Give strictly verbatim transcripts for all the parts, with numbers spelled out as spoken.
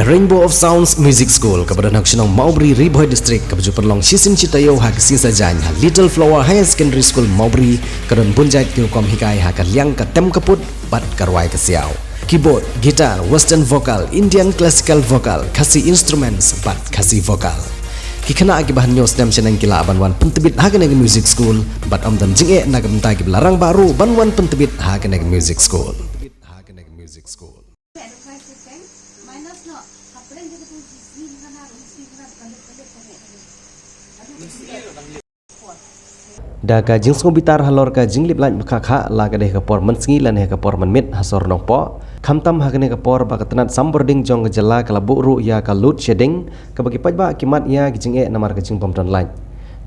Rainbow of Sounds Music School, kaba don ha ka shnong Mawbri, Ri Bhoi District, kaba ju pynlong shisien shi taïew ha ka sngi Saitjaiñ ha Little Flower Higher Secondary School Mawbri, ka don bun jait ki rukom hikai ha ka liang ka tem ka put bad ka rwai ka siaw. Keyboard, guitar, western vocal, Indian classical vocal, Khasi instruments bad Khasi vocal. Ki khynnah kiba hynñiew snem shaneng ki lah ban wan pyntbit ha kane ka music school bad ym don jingeh na ka bynta kiba la rangbah ruh ban wan pyntbit ha kane ka music school. Da ka jingsngewbitar halor ka jinglip lait ba khah khah, la ka dei ka por mynsngi lane ka por mynmiet ha sor Nongpoh, khamtam ha kane ka por ba ka tnat sambording jong ka jylla ka la buh ruh ïa ka load shedding, kaba ki paidbah ki mad ïa ki jingeh namar ka jingbym don lait.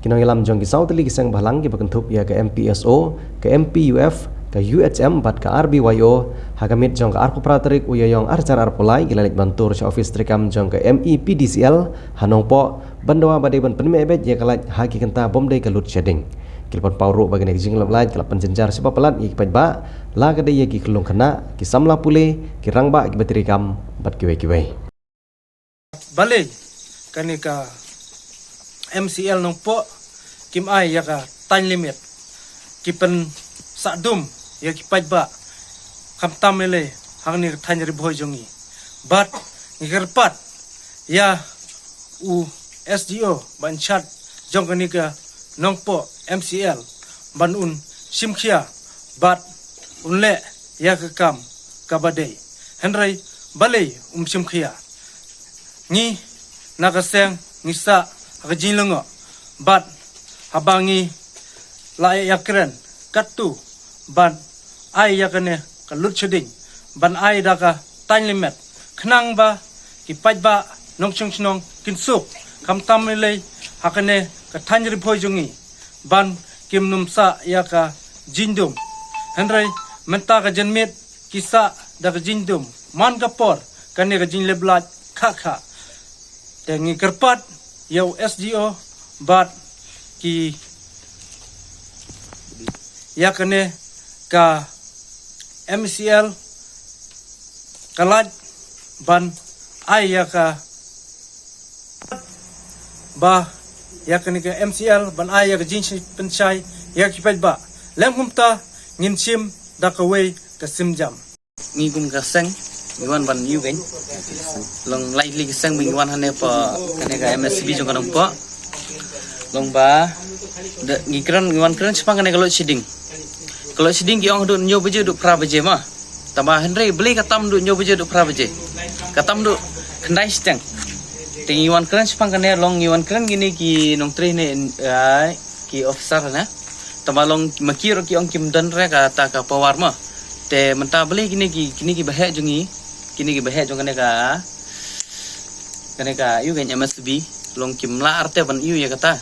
Ki nongïalam jong ki saw tylli ki seng bhalang kiba kynthup ïa ka M P S O, ka M P U F, ka U H M bad ka R B Y O, ha ka miet jong ka arphew phra tarik u Ïaïong ar hajar arphew lai, ki la leit ban tur sha office treikam jong ka M E P D C L ha Nongpoh, ban dawa ba dei ban pynmih beit ïa ka lait ha ki kynta bym dei ka load shedding. Ki la pynpaw ruh ba kane ka jinglip lait ka la pynjynjar shibun palat ïa ki paidbah, la ka dei ïa ki khyllung khynnah, ki samla pule, ki rangbah kiba treikam bad kiwei kiwei. Balei kane ka M C L Nongpoh kim ai ïa ka time limit, ki pynsah dum ïa ki paidbah, khamtam lei lei hangne ka thaiñ Ri Bhoi jong ngi. Bad ngi kyrpad ïa u S D O ba in charge jong kane ka Nongpoh M C L ban un shim khia bad un leh ïa ka kam kaba dei. Hynrei balei um shim khia? Ngi na ka seng ngi sah ha ka jinglyngngoh bad haba ngi la ïakren katto ban ai ïa kane ka load shedding, ban ai da ka time limit, khnang ba ki paidbah nongshong shnong kin suk, khamtam lei lei ha kane ka thaiñ Ri Bhoi jong ngi, ban kim nym sah ïa ka jingdum. Hynrei mynta ka janmiet ki sah da ka jingdum man ka por kane ka jinglip lait khah khah. Te ngi kyrpad ïa u S D O bad ki ïa kane ka M C L ka lait ban ai ïa ka, ba ïa kane ka M C L ban ai ïa ka jingpynshai ïa ki paidbah. Lem kumta ngin shim da kawei ka sienjam. Ngi kum ka seng ngi wan ban ïuh kein. Long lai tylli ka seng ba ngi wan hangne pa kane ka M S B jong ka Nongpoh. Long ba da ngi kren, ngi wan kren shaphang kane ka load shedding. Ka load shedding ki ong haduh hynñiew baje haduh phra baje ma. Tangba hynrei balei ka tam haduh hynñiew baje haduh phra baje? Ka tam haduh khyndai shiteng. Te ngi wan kren shaphang kane, long ngi wan kren kine ki nongtrei ne, ai, ki officer ne. Tangba long ma ki ruh ki ong kim don re kata ka power ma. Te mynta balei kine ki, kine ki baheh jong ngi, kine ki baheh jong kane ka, kane ka ïuh kein M S B, long kim lah artep ban ïuh ïa kata.